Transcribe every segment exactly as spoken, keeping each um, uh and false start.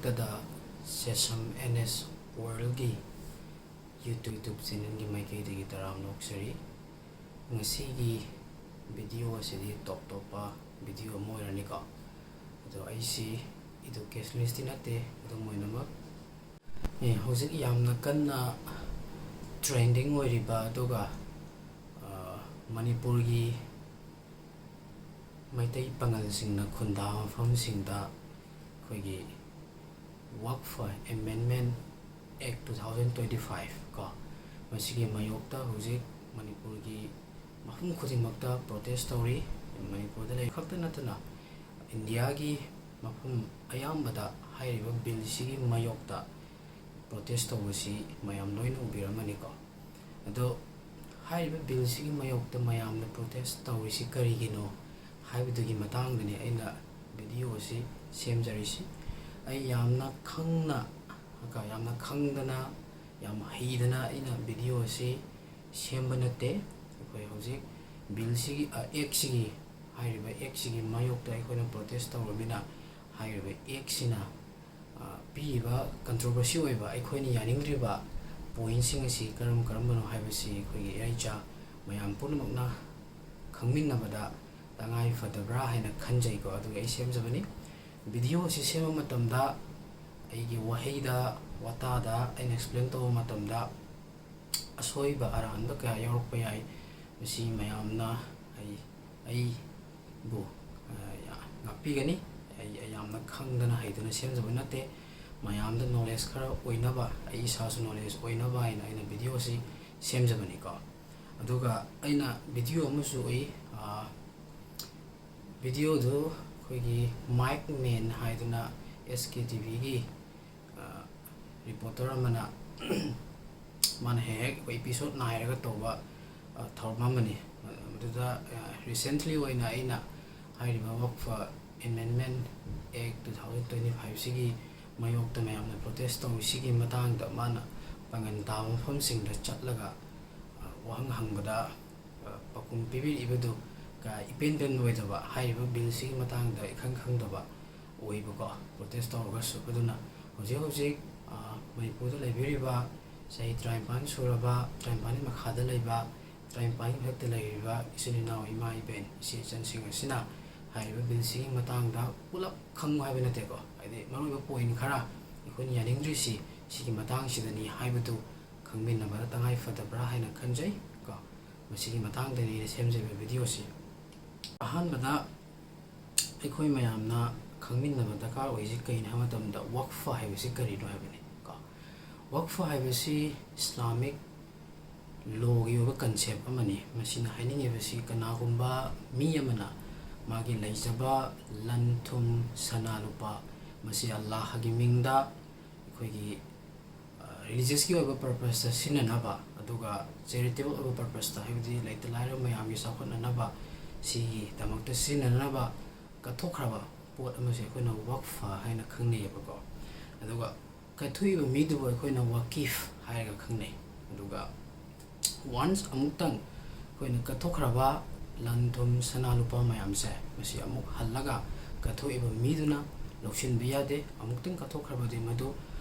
ꯀꯗ sesame and S ꯋꯥꯔꯜꯒꯤ YouTube, YouTube ꯆꯦꯅꯦꯜꯒꯤ ꯃꯥꯏꯀꯩꯗꯒꯤ ꯇꯔꯥꯝꯅ ꯑꯣꯛꯆꯔꯤ꯫ ꯉꯁꯤꯒꯤ ꯚꯤꯗꯤꯑꯣ ꯑꯁꯤꯗꯤ ꯇꯣꯞ ꯇꯣꯞꯄ ꯚꯤꯗꯤꯑꯣ ꯑꯃ ꯑꯣꯏꯔꯅꯤꯀꯣ꯫ ꯑꯗꯣ ꯑꯩꯁꯤ ꯏꯗꯨꯀꯦꯁꯅꯤꯁꯇꯤ ꯅꯠꯇꯦ, ꯑꯗꯨꯝ ꯑꯣꯏꯅꯃꯛ, ꯑꯦ, ꯍꯧꯖꯤꯛ ꯌꯥꯝꯅ ꯀꯟꯅ ꯇ꯭ꯔꯦꯟꯗꯤꯡ ꯑꯣꯏꯔꯤꯕ, ꯑꯗꯨꯒ, ꯑ, ꯃꯅꯤꯄꯨꯔꯒꯤ ꯃꯩꯇꯩ ꯄꯥꯉꯜꯁꯤꯡꯅ ꯈꯨꯟꯗꯥ ꯃꯐꯝꯁꯤꯡꯗ ꯑꯩꯈꯣꯏꯒꯤ Wakf Amendment Act two thousand twenty five ꯀꯣ, ꯃꯁꯤꯒꯤ ꯃꯥꯌꯣꯛꯇ ꯍꯧꯖꯤꯛ ꯃꯅꯤꯄꯨꯔꯒꯤ ꯃꯐꯝ ꯈꯨꯗꯤꯡꯃꯛꯇ ꯄ꯭ꯔꯣꯇꯦꯁ ꯇꯧꯔꯤ꯫ ꯃꯅꯤꯄꯨꯔꯗ ꯂꯩ ꯈꯛꯇ ꯅꯠꯇꯅ ꯏꯟꯗꯤꯌꯥꯒꯤ ꯃꯐꯝ ꯑꯌꯥꯝꯕꯗ ꯍꯥꯏꯔꯤꯕ ꯕꯤꯜꯁꯤꯒꯤ ꯃꯥꯌꯣꯛꯇ ꯄ꯭ꯔꯣꯇꯦꯁ ꯇꯧꯕꯁꯤ ꯃꯌꯥꯝ ꯂꯣꯏꯅ ꯎꯕꯤꯔꯝꯃꯅꯤꯀꯣ꯫ ꯑꯗꯣ ꯍꯥꯏꯔꯤꯕ ꯕꯤꯜꯁꯤꯒꯤ ꯃꯥꯌꯣꯛꯇ ꯃꯌꯥꯝꯅ ꯄ꯭ꯔꯣꯇꯦꯁ ꯇꯧꯔꯤꯁꯤ ꯀꯔꯤꯒꯤꯅꯣ ꯍꯥꯏꯕꯗꯨꯒꯤ ꯃꯇꯥꯡꯗꯅꯤ ꯑꯩꯅ ꯚꯤꯗꯤꯑꯣ ꯑꯁꯤ ꯁꯦꯝꯖꯔꯤꯁꯤ꯫ ꯑꯩ ꯌꯥꯝꯅ ꯈꯪꯅ, ꯌꯥꯝꯅ ꯈꯪꯗꯅ, ꯌꯥꯝ ꯍꯩꯗꯅ ꯑꯩꯅ ꯚꯤꯗꯤꯑꯣ ꯑꯁꯤ ꯁꯦꯝꯕ ꯅꯠꯇꯦ꯫ ꯑꯩꯈꯣꯏ ꯍꯧꯖꯤꯛ ꯕꯤꯜꯁꯤꯒꯤ, ꯑ, ꯑꯦꯛꯁꯤꯒꯤ, ꯍꯥꯏꯔꯤꯕ ꯑꯦꯛꯁꯤꯒꯤ ꯃꯥꯌꯣꯛꯇ ꯑꯩꯈꯣꯏꯅ ꯄ꯭ꯔꯣꯇꯦꯁ ꯇꯧꯔꯕꯅꯤꯅ, ꯍꯥꯏꯔꯤꯕ ꯑꯦꯛꯁꯤꯅ, ꯑ, ꯄꯤꯔꯤꯕ ꯀꯟꯇ꯭ꯔꯣꯚꯔꯁꯤ ꯑꯣꯏꯕ, ꯑꯩꯈꯣꯏꯅ ꯌꯥꯅꯤꯡꯗ꯭ꯔꯤꯕ ꯄꯣꯏꯟꯠꯁꯤꯡ ꯑꯁꯤ ꯀꯔꯝ ꯀꯔꯝꯕꯅꯣ ꯍꯥꯏꯕꯁꯤ ꯑꯩꯈꯣꯏꯒꯤ ꯏꯔꯩꯆꯥ ꯃꯌꯥꯝ ꯄꯨꯝꯅꯃꯛꯅ ꯈꯪꯃꯤꯟꯅꯕꯗ ꯇꯉꯥꯏ ꯐꯗꯕ꯭ꯔꯥ ꯍꯥꯏꯅ ꯈꯟꯖꯩꯀꯣ꯫ ꯑꯗꯨꯒꯤ ꯑꯩ ꯁꯦꯝꯖꯕꯅꯤ꯫ ꯚꯤꯗꯤꯑꯣ ꯑꯁꯤ ꯁꯦꯝꯕ ꯃꯇꯝꯗ ꯑꯩꯒꯤ ꯋꯥꯍꯩꯗ, ꯋꯥꯇꯥꯗ ꯑꯩꯅ ꯑꯦꯛꯁꯄ꯭ꯂꯦꯟ ꯇꯧꯕ ꯃꯇꯝꯗ ꯑꯁꯣꯏꯕ ꯑꯔꯥꯟꯕ ꯀꯌꯥ ꯌꯥꯎꯔꯛꯄ ꯌꯥꯏ꯫ ꯃꯁꯤ ꯃꯌꯥꯝꯅ ꯑꯩ, ꯑꯩꯕꯨ, ꯑ, ꯌꯥ-, ꯉꯥꯛꯄꯤꯒꯅꯤ꯫ ꯑꯩ, ꯑꯩ ꯌꯥꯝꯅ ꯈꯪꯗꯅ ꯍꯩꯗꯅ ꯁꯦꯝꯖꯕ ꯅꯠꯇꯦ꯫ ꯃꯌꯥꯝꯗ ꯅꯣꯂꯦꯖ ꯈꯔ ꯑꯣꯏꯅꯕ, ꯑꯩ ꯏꯁꯥꯁꯨ ꯅꯣꯂꯦꯖ ꯑꯣꯏꯅꯕ ꯍꯥꯏꯅ ꯑꯩꯅ ꯚꯤꯗꯤꯑꯣ ꯑꯁꯤ ꯁꯦꯝꯖꯕꯅꯤꯀꯣ꯫ ꯑꯗꯨꯒ ꯑꯩꯅ ꯚꯤꯗꯤꯑꯣ ꯑꯃꯁꯨ ꯎꯏ, ꯑ, ꯚꯤꯗꯤꯑꯣꯗꯨ ꯑꯩꯈꯣꯏꯒꯤ ꯃꯥꯏꯛ ꯃꯦꯟ ꯍꯥꯏꯗꯨꯅ ꯑꯦꯁ ꯀꯦ ꯇꯤ ꯚꯤꯒꯤ, ꯑ, ꯔꯤꯄꯣꯔꯇꯔ ꯑꯃꯅ ꯃꯥꯅ ꯍꯦꯛ ꯍꯦꯛ ꯑꯩꯈꯣꯏ ꯏꯄꯤꯁꯣꯠ ꯅꯥꯏꯔꯒ ꯇꯧꯕ, ꯑ, ꯊꯧꯔꯝ ꯑꯃꯅꯤ꯫ ꯃꯗꯨꯗ, ꯑ, ꯔꯤꯁꯦꯟꯠꯂꯤ ꯑꯣꯏꯅ ꯑꯩꯅ ꯍꯥꯏꯔꯤꯕ Wakf Amendment Act two thousand twenty five ꯁꯤꯒꯤ ꯃꯥꯌꯣꯛꯇ ꯃꯌꯥꯝꯅ ꯄ꯭ꯔꯣꯇꯦꯁ ꯇꯧꯔꯤꯁꯤꯒꯤ ꯃꯇꯥꯡꯗ ꯃꯥꯅ ꯄꯥꯡꯒꯟ ꯇꯥꯕ ꯃꯐꯝꯁꯤꯡꯗ ꯆꯠꯂꯒ, ꯑ, ꯋꯥꯍꯪ ꯍꯪꯕꯗ, ꯑ, ꯄꯥꯎꯈꯨꯝ ꯄꯤꯕꯤꯔꯛꯏꯕꯗꯨ ꯀꯌꯥ ꯏꯄꯦꯟ ꯄꯦꯟꯕ ꯑꯣꯏꯗꯕ, ꯍꯥꯏꯔꯤꯕ ꯕꯤꯜꯁꯤꯒꯤ ꯃꯇꯥꯡꯗ ꯏꯈꯪ ꯈꯪꯗꯕ, ꯑꯣꯏꯕꯀꯣ, ꯄ꯭ꯔꯣꯇꯦꯁ ꯇꯧꯔꯒꯁꯨ꯫ ꯑꯗꯨꯅ ꯍꯧꯖꯤꯛ ꯍꯧꯖꯤꯛ, ꯑ, ꯃꯅꯤꯄꯨꯔꯗ ꯂꯩꯕꯤꯔꯤꯕ ꯆꯍꯤ ꯇꯔꯥꯅꯤꯄꯥꯟ ꯁꯨꯔꯕ, ꯇꯔꯥꯅꯤꯄꯥꯟꯒꯤ ꯃꯈꯥꯗ ꯂꯩꯕ, ꯇꯔꯥꯅꯤꯄꯥꯟꯒꯤ ꯃꯊꯛꯇ ꯂꯩꯔꯤꯕ ꯏꯆꯤꯜ ꯏꯅꯥꯎ, ꯏꯃꯥ ꯏꯕꯦꯟ, ꯏꯆꯦ ꯏꯆꯟꯁꯤꯡ ꯑꯁꯤꯅ ꯍꯥꯏꯔꯤꯕ ꯕꯤꯜꯁꯤꯒꯤ ꯃꯇꯥꯡꯗ ꯄꯨꯂꯞ ꯈꯪꯉꯨ ꯍꯥꯏꯕ ꯅꯠꯇꯦꯀꯣ, ꯍꯥꯏꯗꯤ ꯃꯔꯨꯑꯣꯏꯕ ꯄꯣꯏꯟ ꯈꯔ ꯑꯩꯈꯣꯏꯅ ꯌꯥꯅꯤꯡꯗ꯭ꯔꯤꯁꯤ ꯁꯤꯒꯤ ꯃꯇꯥꯡꯁꯤꯗꯅꯤ ꯍꯥꯏꯕꯗꯨ ꯈꯪꯃꯤꯟꯅꯕꯗ ꯇꯉꯥꯏ ꯐꯗꯕ꯭ꯔꯥ ꯍꯥꯏꯅ ꯈꯟꯖꯩ ꯀꯣ꯫ ꯃꯁꯤꯒꯤ ꯃꯇꯥꯡꯗꯅꯤ ꯑꯩꯅ ꯁꯦꯝꯖꯔꯤꯕ ꯚꯤꯗꯤꯑꯣꯁꯤ꯫ ꯑꯍꯥꯟꯕꯗ ꯑꯩꯈꯣꯏ ꯃꯌꯥꯝꯅ ꯈꯪꯃꯤꯟꯅꯕ ꯗꯔꯀꯥꯔ ꯑꯣꯏꯔꯤꯁꯤ ꯀꯩꯅꯣ ꯍꯥꯏꯕ ꯃꯇꯝꯗ, ꯋꯛꯐ ꯍꯥꯏꯕꯁꯤ ꯀꯔꯤꯅꯣ ꯍꯥꯏꯕꯅꯤ ꯀꯣ꯫ ꯋꯛꯐ ꯍꯥꯏꯕꯁꯤ ꯏꯁꯂꯥꯃꯤꯛ ꯂꯣꯒꯤ ꯑꯣꯏꯕ ꯀꯟꯁꯦꯞ ꯑꯃꯅꯤ꯫ ꯃꯁꯤꯅ ꯍꯥꯏꯅꯤꯡꯉꯤꯕꯁꯤ ꯀꯅꯥꯒꯨꯝꯕ ꯃꯤ ꯑꯃꯅ ꯃꯥꯒꯤ ꯂꯩꯖꯕ ꯂꯟ ꯊꯨꯝ, ꯁꯅꯥ ꯂꯨꯄꯥ, ꯃꯁꯤ ꯑꯜꯂꯥꯍꯒꯤ ꯃꯤꯡꯗ ꯑꯩꯈꯣꯏꯒꯤ, ꯑ, ꯔꯤꯂꯤꯖꯁꯀꯤ ꯑꯣꯏꯕ ꯄꯔꯄꯁꯇ ꯁꯤꯖꯤꯟꯅꯅꯕ, ꯑꯗꯨꯒ ꯆꯦꯔꯤꯇꯦꯕꯜ ꯑꯣꯏꯕ ꯄꯔꯄꯁꯇ, ꯍꯥꯏꯕꯗꯤ ꯂꯩꯇ ꯂꯥꯏꯔꯕ ꯃꯌꯥꯝꯒꯤ ꯆꯥꯎꯈꯠꯅꯅꯕ, ꯁꯤꯒꯤꯗꯃꯛꯇ ꯁꯤꯖꯤꯟꯅꯅꯕ ꯀꯠꯊꯣꯛꯈ꯭ꯔꯕ ꯄꯣꯠ ꯑꯃꯁꯦ ꯑꯩꯈꯣꯏꯅ ꯋꯛꯐ ꯍꯥꯏꯅ ꯈꯪꯅꯩꯌꯦꯕꯀꯣ꯫ ꯑꯗꯨꯒ ꯀꯠꯊꯣꯛꯏꯕ ꯃꯤꯗꯨꯕꯨ ꯑꯩꯈꯣꯏꯅ ꯋꯥꯀꯤꯐ ꯍꯥꯏꯔꯒ ꯈꯪꯅꯩ꯫ ꯑꯗꯨꯒ ꯋꯥꯟꯁ ꯑꯃꯨꯛꯇꯪ ꯑꯩꯈꯣꯏꯅ ꯀꯠꯊꯣꯛꯈ꯭ꯔꯕ ꯂꯟ ꯊꯨꯝ, ꯁꯅꯥ ꯂꯨꯄꯥ ꯃꯌꯥꯝꯁꯦ, ꯃꯁꯤ ꯑꯃꯨꯛ ꯍꯜꯂꯒ ꯀꯠꯊꯣꯛꯏꯕ ꯃꯤꯗꯨꯅ ꯂꯧꯁꯤꯟꯕ ꯌꯥꯗꯦ꯫ ꯑꯃꯨꯛꯇꯪ ꯀꯠꯊꯣꯛꯈ꯭ꯔꯕꯗꯤ ꯃꯗꯨ,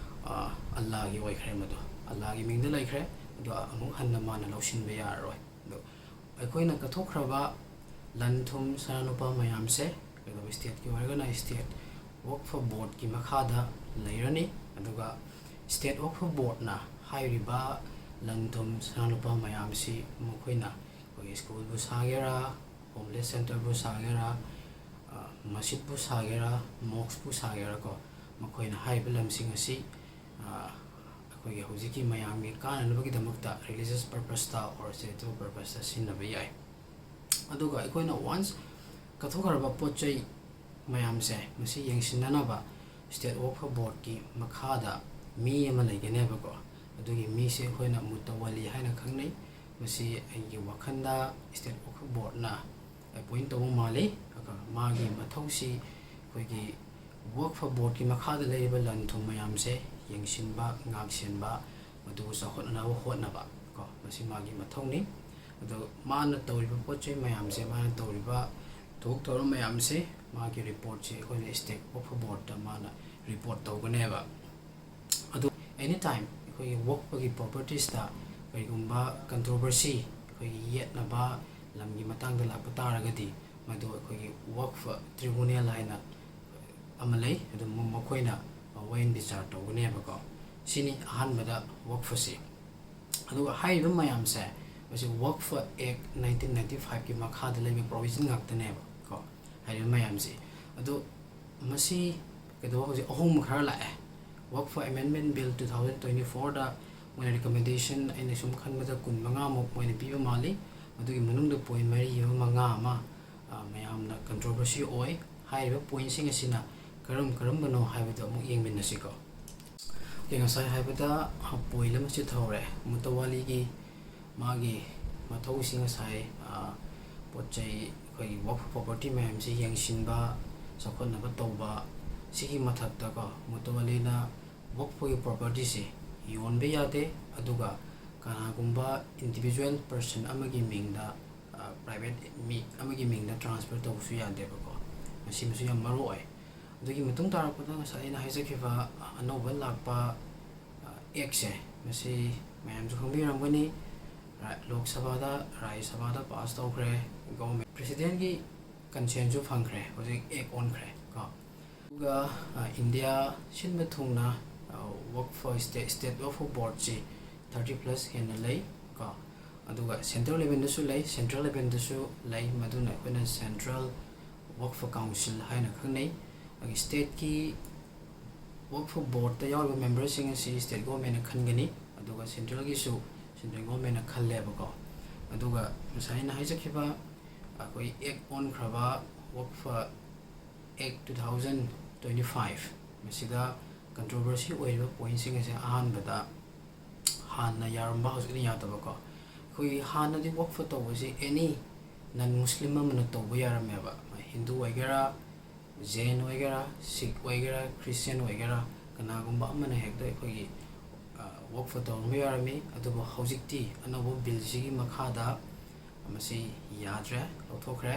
ꯑ, ꯑꯜꯂꯥꯒꯤ ꯑꯣꯏꯈ꯭ꯔꯦ ꯃꯗꯨ꯫ ꯑꯜꯂꯥꯒꯤ ꯃꯤꯡꯗ ꯂꯩꯈ꯭ꯔꯦ꯫ ꯑꯗꯣ ꯑꯃꯨꯛ ꯍꯟꯅ ꯃꯥꯅ ꯂꯧꯁꯤꯟꯕ ꯌꯥꯔꯔꯣꯏ꯫ ꯑꯗꯣ ꯑꯩꯈꯣꯏꯅ ꯀꯠꯊꯣꯛꯈ꯭ꯔꯕ ꯂꯟ ꯊꯨꯝ, ꯁꯅꯥ ꯂꯨꯄꯥ ꯃꯌꯥꯝꯁꯦ, ꯀꯩꯗꯧꯕ, ꯁ꯭ꯇꯦꯠꯀꯤ ꯑꯣꯏꯔꯒꯅ ꯁ꯭ꯇꯦꯠ ꯋꯛꯐ ꯕꯣꯔꯗꯀꯤ ꯃꯈꯥꯗ ꯂꯩꯔꯅꯤ꯫ ꯑꯗꯨꯒ ꯁ꯭ꯇꯦꯠ ꯋꯛꯐ ꯕꯣꯔꯗꯅ ꯍꯥꯏꯔꯤꯕ ꯂꯟ ꯊꯨꯝ, ꯁꯅꯥ ꯂꯨꯄꯥ ꯃꯌꯥꯝꯁꯤ ꯃꯈꯣꯏꯅ ꯑꯩꯈꯣꯏꯒꯤ ꯁ꯭ꯀꯨꯜꯕꯨ ꯁꯥꯒꯦꯔꯥ, ꯍꯣꯝꯂꯦꯁ ꯁꯦꯟꯇꯔꯕꯨ ꯁꯥꯒꯦꯔꯥ, ꯑ, ꯃꯁꯖꯤꯠꯄꯨ ꯁꯥꯒꯦꯔꯥ, ꯃꯣꯛꯁꯄꯨ ꯁꯥꯒꯦꯔꯥꯀꯣ, ꯃꯈꯣꯏꯅ ꯍꯥꯏꯔꯤꯕ ꯂꯝꯁꯤꯡ ꯑꯁꯤ, ꯑ, ꯑꯩꯈꯣꯏꯒꯤ ꯍꯧꯖꯤꯛꯀꯤ ꯃꯌꯥꯝꯒꯤ ꯀꯥꯟꯅꯅꯕꯒꯤꯗꯃꯛꯇ, ꯔꯤꯂꯤꯖꯁ ꯄꯔꯄꯁꯇ ꯑꯣꯔ ꯆꯦꯔꯤꯇꯦꯕꯜ ꯄꯔꯄꯁꯇ ꯁꯤꯖꯤꯟꯅꯕ ꯌꯥꯏ꯫ ꯑꯗꯨꯒ ꯑꯩꯈꯣꯏꯅ ꯋꯥꯟꯁ ꯀꯠꯊꯣꯛꯈ꯭ꯔꯕ ꯄꯣꯠ ꯆꯩ ꯃꯌꯥꯝꯁꯦ, ꯃꯁꯤ ꯌꯦꯡꯁꯤꯟꯅꯅꯕ ꯁ꯭ꯇꯦꯠ ꯋꯛꯐ ꯕꯣꯔꯗꯀꯤ ꯃꯈꯥꯗ ꯃꯤ ꯑꯃ ꯂꯩꯒꯅꯦꯕꯀꯣ꯫ ꯑꯗꯨꯒꯤ ꯃꯤꯁꯦ ꯑꯩꯈꯣꯏꯅ ꯃꯨꯇꯋꯜꯂꯤ ꯍꯥꯏꯅ ꯈꯪꯅꯩ꯫ ꯃꯁꯤ ꯑꯩꯒꯤ ꯋꯥꯈꯜꯗ ꯁ꯭ꯇꯦꯠ ꯋꯛꯐ ꯕꯣꯔꯗꯅ ꯑꯦꯄꯣꯏꯟ ꯇꯧꯕ ꯃꯥꯜꯂꯤ꯫ ꯑꯗꯨꯒ ꯃꯥꯒꯤ ꯃꯊꯧꯁꯤ ꯑꯩꯈꯣꯏꯒꯤ ꯋꯛꯐ ꯕꯣꯔꯗꯀꯤ ꯃꯈꯥꯗ ꯂꯩꯔꯤꯕ ꯂꯟ ꯊꯨꯝ ꯃꯌꯥꯝꯁꯦ ꯌꯦꯡꯁꯤꯟꯕ, ꯉꯥꯛꯁꯦꯟꯕ, ꯃꯗꯨ ꯆꯥꯎꯈꯠꯅꯅꯕ ꯍꯣꯠꯅꯕ ꯀꯣ, ꯃꯁꯤ ꯃꯥꯒꯤ ꯃꯊꯧꯅꯤ꯫ ꯑꯗꯣ ꯃꯥꯅ ꯇꯧꯔꯤꯕ ꯄꯣꯠ ꯆꯩ ꯃꯌꯥꯝꯁꯦ, ꯃꯥꯅ ꯇꯧꯔꯤꯕ ꯊꯕꯛ ꯊꯧꯔꯝ ꯃꯌꯥꯝꯁꯦ ꯃꯥꯒꯤ ꯔꯤꯄꯣꯔꯠꯁꯦ ꯑꯩꯈꯣꯏꯅ ꯁ꯭ꯇꯦꯠ ꯋꯛꯐ ꯕꯣꯔꯗꯇ ꯃꯥꯅ ꯔꯤꯄꯣꯔꯠ ꯇꯧꯒꯅꯦꯕ꯫ ꯑꯗꯨ ꯑꯦꯅꯤ ꯇꯥꯏꯝ ꯑꯩꯈꯣꯏꯒꯤ ꯋꯛꯐꯒꯤ ꯄ꯭ꯔꯣꯄꯔꯇꯤꯁꯇ ꯀꯔꯤꯒꯨꯝꯕ ꯀꯟꯇ꯭ꯔꯣꯚꯔꯁꯤ, ꯑꯩꯈꯣꯏꯒꯤ ꯌꯦꯠꯅꯕ ꯂꯝꯒꯤ ꯃꯇꯥꯡꯗ ꯂꯥꯛꯄ ꯇꯥꯔꯒꯗꯤ, ꯃꯗꯨ ꯑꯩꯈꯣꯏꯒꯤ ꯋꯛꯐ ꯇ꯭ꯔꯤꯕꯨꯅꯦꯜ ꯍꯥꯏꯅ ꯑꯃ ꯂꯩ꯫ ꯑꯗꯨꯝ ꯃꯈꯣꯏꯅ ꯋꯥꯌꯦꯜ ꯕꯤꯆꯥꯔ ꯇꯧꯒꯅꯦꯕꯀꯣ꯫ ꯁꯤꯅꯤ ꯑꯍꯥꯟꯕꯗ ꯋꯛꯐꯁꯤ꯫ ꯑꯗꯨꯒ ꯍꯥꯏꯔꯤꯕ ꯃꯌꯥꯝꯁꯦ ꯃꯁꯤ ꯋꯛꯐ ꯑꯦꯛ ꯅꯥꯏꯟꯇꯤꯟ ꯅꯥꯏꯟꯇꯤ ꯐꯥꯏꯚꯀꯤ ꯃꯈꯥꯗ ꯂꯩꯕ ꯄ꯭ꯔꯣꯚꯤꯖꯟ ꯉꯥꯛꯇꯅꯦꯕ ꯀꯣ, ꯍꯥꯏꯔꯤꯕ ꯃꯌꯥꯝꯁꯤ꯫ ꯑꯗꯣ ꯃꯁꯤ ꯀꯩꯗꯧꯕ ꯍꯧꯖꯤꯛ ꯑꯍꯣꯡꯕ ꯈꯔ ꯂꯥꯛꯑꯦ꯫ ꯋꯛꯐ ꯑꯦꯃꯦꯟꯃꯦꯟ ꯕꯤꯜ ꯇꯨ ꯊꯥꯎꯖꯟ ꯇ꯭ꯋꯦꯟꯇꯤ ꯐꯣꯔꯗ ꯃꯣꯏꯅ ꯔꯤꯀꯃꯦꯟꯗꯦꯁꯟ, ꯑꯩꯅ ꯁꯨꯝ ꯈꯟꯕꯗ ꯀꯨꯟ ꯃꯉꯥꯃꯨꯛ ꯃꯣꯏꯅ ꯄꯤꯕ ꯃꯥꯜꯂꯤ꯫ ꯃꯗꯨꯒꯤ ꯃꯅꯨꯡꯗ ꯄꯣꯏꯟ ꯃꯔꯤ ꯑꯃ, ꯃꯉꯥ ꯑꯃ, ꯑ, ꯃꯌꯥꯝꯅ ꯀꯟꯇ꯭ꯔꯣꯚꯔꯁꯤ ꯑꯣꯏ꯫ ꯍꯥꯏꯔꯤꯕ ꯄꯣꯏꯟꯁꯤꯡ ꯑꯁꯤꯅ ꯀꯔꯝ ꯀꯔꯝꯕꯅꯣ ꯍꯥꯏꯕꯗꯨ ꯑꯃꯨꯛ ꯌꯦꯡꯃꯤꯟꯅꯁꯤꯀꯣ꯫ ꯑꯣꯀꯦ, ꯉꯁꯥꯏ ꯍꯥꯏꯕꯗ, ꯑ, ꯄꯣꯏꯟ ꯑꯃ ꯆꯤꯊꯍꯧꯔꯦ꯫ ꯃꯨꯇꯋꯥꯂꯤꯒꯤ ꯃꯥꯒꯤ ꯃꯊꯧꯁꯤꯡ ꯉꯁꯥꯏ, ꯑ, ꯄꯣꯠ ꯆꯩ, ꯑꯩꯈꯣꯏꯒꯤ ꯋꯛꯐ ꯄ꯭ꯔꯣꯄꯔꯇꯤ ꯃꯌꯥꯝꯁꯤ ꯌꯦꯡꯁꯤꯟꯕ, ꯆꯥꯎꯈꯠꯅꯕ ꯇꯧꯕ, ꯁꯤꯒꯤ ꯃꯊꯛꯇꯀꯣ, ꯃꯨꯇꯋꯥꯂꯤꯅ ꯋꯛꯐꯒꯤ ꯄ꯭ꯔꯣꯄꯔꯇꯤꯁꯤ ꯌꯣꯟꯕ ꯌꯥꯗꯦ, ꯑꯗꯨꯒ ꯀꯅꯥꯒꯨꯝꯕ ꯏꯟꯗꯤꯕꯤꯖꯨꯋꯦꯜ ꯄꯔꯁꯟ ꯑꯃꯒꯤ ꯃꯤꯡꯗ, ꯑ, ꯄ꯭ꯔꯥꯏꯚꯦꯠ ꯃꯤ ꯑꯃꯒꯤ ꯃꯤꯡꯗ ꯇ꯭ꯔꯥꯟꯁꯐꯔ ꯇꯧꯕꯁꯨ ꯌꯥꯗꯦꯕꯀꯣ꯫ ꯃꯁꯤꯃꯁꯨ ꯌꯥꯝ ꯃꯔꯨ ꯑꯣꯏ꯫ ꯑꯗꯨꯒꯤ ꯃꯇꯨꯡ ꯇꯥꯔꯛꯄꯗ ꯉꯁꯥꯏ ꯑꯩꯅ ꯍꯥꯏꯖꯈꯤꯕ ꯑꯅꯧꯕ ꯂꯥꯛꯄ, ꯑ, ꯑꯦꯛꯁꯦ, ꯃꯁꯤ ꯃꯌꯥꯝꯁꯨ ꯈꯪꯕꯤꯔꯝꯒꯅꯤ, ꯔꯥ-, ꯂꯣꯛ ꯁꯚꯥꯗ, ꯔꯥꯖ꯭ꯌ ꯁꯚꯥꯗ ꯄꯥꯁ ꯇꯧꯈ꯭ꯔꯦ꯫ ꯒꯣꯚꯔꯟꯃꯦꯟ ꯄ꯭ꯔꯦꯁꯤꯗꯦꯟꯒꯤ ꯀꯟꯁꯦꯟꯁꯨ ꯐꯪꯈ꯭ꯔꯦ, ꯍꯧꯖꯤꯛ ꯑꯦꯛ ꯑꯣꯟꯈ꯭ꯔꯦ ꯀꯣ꯫ ꯑꯗꯨꯒ, ꯑ, ꯏꯟꯗꯤꯌꯥ ꯁꯤꯟꯕ ꯊꯨꯡꯅ, ꯑ, ꯋꯛꯐ ꯁ꯭ꯇꯦꯠ, ꯁ꯭ꯇꯦꯠ ꯋꯛꯐ ꯕꯣꯔꯗꯁꯤ ꯊꯥꯔꯇꯤ ꯄ꯭ꯂꯁ ꯍꯦꯟꯅ ꯂꯩ ꯀꯣ꯫ ꯑꯗꯨꯒ ꯁꯦꯟꯇ꯭ꯔꯦꯜ ꯂꯦꯚꯦꯜꯗꯁꯨ ꯂꯩ, ꯁꯦꯟꯇ꯭ꯔꯦꯜ ꯂꯦꯚꯦꯜꯗꯁꯨ ꯂꯩ, ꯃꯗꯨꯅ ꯑꯩꯈꯣꯏꯅ ꯁꯦꯟꯇ꯭ꯔꯦꯜ ꯋꯛꯐ ꯀꯥꯎꯟꯁꯤꯜ ꯍꯥꯏꯅ ꯈꯪꯅꯩ꯫ ꯑꯗꯒꯤ ꯁ꯭ꯇꯦꯠꯀꯤ ꯋꯛꯐ ꯕꯣꯔꯗꯇ ꯌꯥꯎꯔꯤꯕ ꯃꯦꯝꯕꯔꯁꯤꯡ ꯑꯁꯤ ꯁ꯭ꯇꯦꯠ ꯒꯣꯚꯔꯟꯃꯦꯟꯅ ꯈꯟꯒꯅꯤ, ꯑꯗꯨꯒ ꯁꯦꯟꯇ꯭ꯔꯦꯜꯒꯤꯁꯨ ꯁꯦꯟꯇ꯭ꯔꯦꯜ ꯒꯣꯚꯔꯟꯃꯦꯟꯅ ꯈꯜꯂꯦꯕꯀꯣ꯫ ꯑꯗꯨꯒ ꯉꯁꯥꯏ ꯑꯩꯅ ꯍꯥꯏꯖꯈꯤꯕ ꯑꯩꯈꯣꯏ ꯑꯦꯛ ꯑꯣꯟꯈ꯭ꯔꯕ ꯋꯛꯐ ꯑꯦꯛ ꯇꯨ ꯊꯥꯎꯖꯟ ꯇ꯭ꯋꯦꯟꯇꯤ ꯐꯥꯏꯚ, ꯃꯁꯤꯗ ꯀꯟꯇ꯭ꯔꯣꯚꯔꯁꯤ ꯑꯣꯏꯔꯤꯕ ꯄꯣꯏꯟꯁꯤꯡ ꯑꯁꯦ ꯑꯍꯥꯟꯕꯗ ꯍꯥꯟꯅ ꯌꯥꯔꯝꯕ ꯍꯧꯖꯤꯛꯅ ꯌꯥꯗꯕꯀꯣ꯫ ꯑꯩꯈꯣꯏꯒꯤ ꯍꯥꯟꯅꯗꯤ ꯋꯛꯐ ꯇꯧꯕꯁꯤ ꯑꯦꯅꯤ ꯅꯟ ꯃꯨꯁꯂꯤꯝ ꯑꯃꯅ ꯇꯧꯕ ꯌꯥꯔꯝꯃꯦꯕ, ꯍꯤꯟꯗꯨ ꯑꯣꯏꯒꯦꯔꯥ, ꯖꯦꯟ ꯑꯣꯏꯒꯦꯔꯥ, ꯁꯤꯈ ꯑꯣꯏꯒꯦꯔꯥ, ꯈ꯭ꯔꯤꯁꯇꯤꯌꯥꯟ ꯑꯣꯏꯒꯦꯔꯥ, ꯀꯅꯥꯒꯨꯝꯕ ꯑꯃꯅ ꯍꯦꯛꯇ ꯑꯩꯈꯣꯏꯒꯤ, ꯑ, ꯋꯛꯐ ꯇꯧꯔꯝꯕ ꯌꯥꯔꯝꯃꯤ꯫ ꯑꯗꯨꯕꯨ ꯍꯧꯖꯤꯛꯇꯤ ꯑꯅꯧꯕ ꯕꯤꯜꯁꯤꯒꯤ ꯃꯈꯥꯗ ꯃꯁꯤ ꯌꯥꯗ꯭ꯔꯦ, ꯂꯧꯊꯣꯛꯈ꯭ꯔꯦ꯫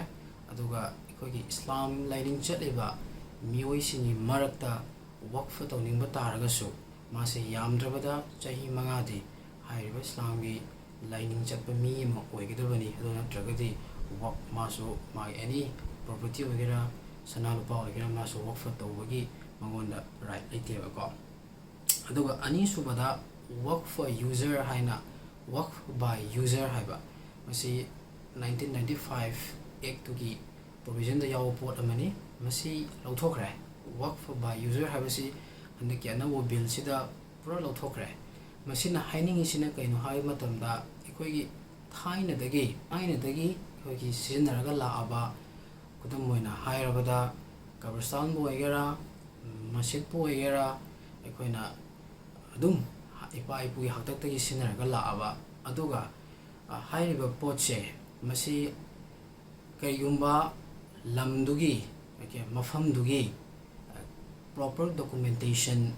ꯑꯗꯨꯒ ꯑꯩꯈꯣꯏ ꯑꯩꯈꯣꯏꯒꯤ ꯏꯁꯂꯥꯝ ꯂꯥꯏꯅꯤꯡ ꯆꯠꯂꯤꯕ ꯃꯤꯑꯣꯏꯁꯤꯡꯒꯤ ꯃꯔꯛꯇ ꯋꯛꯐ ꯇꯧꯅꯤꯡꯕ ꯇꯥꯔꯒꯁꯨ, ꯃꯥꯁꯦ ꯌꯥꯝꯗ꯭ꯔꯕꯗ ꯆꯍꯤ ꯃꯉꯥꯗꯤ ꯍꯥꯏꯔꯤꯕ ꯏꯁꯂꯥꯝꯒꯤ ꯂꯥꯏꯅꯤꯡ ꯆꯠꯄ ꯃꯤ ꯑꯃ ꯑꯣꯏꯒꯗꯕꯅꯤ꯫ ꯑꯗꯨ ꯅꯠꯇ꯭ꯔꯒꯗꯤ ꯋꯛ ꯃꯥꯁꯨ ꯃꯥꯒꯤ ꯑꯦꯅꯤ ꯄ꯭ꯔꯣꯄꯔꯇꯤ ꯑꯣꯏꯒꯦꯔꯥ, ꯁꯅꯥ ꯂꯨꯄꯥ ꯑꯣꯏꯒꯦꯔꯥ, ꯃꯥꯁꯨ ꯋꯛꯐ ꯇꯧꯕꯒꯤ ꯃꯉꯣꯟꯗ ꯔꯥꯏꯠ ꯂꯩꯇꯦꯕꯀꯣ꯫ ꯑꯗꯨꯒ ꯑꯅꯤꯁꯨꯕꯗ ꯋꯛꯐ ꯌꯨꯖꯔ ꯍꯥꯏꯅ, ꯋꯛꯐ ꯕꯥꯏ ꯌꯨꯖꯔ ꯍꯥꯏꯕ, ꯃꯁꯤ ꯅꯥꯏꯟꯇꯤꯟ ꯅꯥꯏꯟꯇꯤ ꯐꯥꯏꯚ ꯑꯦꯛꯇꯨꯒꯤ ꯄ꯭ꯔꯣꯕꯤꯖꯟꯗ ꯌꯥꯎꯕ ꯄꯣꯠ ꯑꯃꯅꯤ꯫ ꯃꯁꯤ ꯂꯧꯊꯣꯛꯈ꯭ꯔꯦ꯫ ꯋꯛꯐ ꯕꯥꯏ ꯌꯨꯖꯔ ꯍꯥꯏꯕꯁꯤ ꯍꯟꯗꯛꯀꯤ ꯑꯅꯧꯕ ꯕꯤꯜꯁꯤꯗ ꯄꯨꯔꯥ ꯂꯧꯊꯣꯛꯈ꯭ꯔꯦ꯫ ꯃꯁꯤꯅ ꯍꯥꯏꯅꯤꯡꯉꯤꯁꯤꯅ ꯀꯩꯅꯣ ꯍꯥꯏꯕ ꯃꯇꯝꯗ, ꯑꯩꯈꯣꯏꯒꯤ ꯊꯥꯏꯅꯗꯒꯤ, ꯊꯥꯏꯅꯗꯒꯤ ꯑꯩꯈꯣꯏꯒꯤ ꯁꯤꯖꯤꯟꯅꯔꯒ ꯂꯥꯛꯑꯕ, ꯈꯨꯗꯝ ꯑꯣꯏꯅ ꯍꯥꯏꯔꯕꯗ, ꯀꯕꯔꯁꯇꯥꯟꯕꯨ ꯑꯣꯏꯒꯦꯔꯥ, ꯃꯁꯖꯤꯠꯄꯨ ꯑꯣꯏꯒꯦꯔꯥ, ꯑꯩꯈꯣꯏꯅ ꯑꯗꯨꯝ ꯏꯄꯥ ꯏꯄꯨꯒꯤ ꯍꯥꯛꯇꯛꯇꯒꯤ ꯁꯤꯖꯤꯟꯅꯔꯒ ꯂꯥꯛꯑꯕ, ꯑꯗꯨꯒ, ꯑ, ꯍꯥꯏꯔꯤꯕ ꯄꯣꯠꯁꯦ, ꯃꯁꯤ ꯀꯔꯤꯒꯨꯝꯕ ꯂꯝꯗꯨꯒꯤ, ꯑꯣꯀꯦ, ꯃꯐꯝꯗꯨꯒꯤ, ꯑ, ꯄ꯭ꯔꯣꯄꯔ ꯗꯣꯀꯨꯃꯦꯟꯇꯦꯁꯟ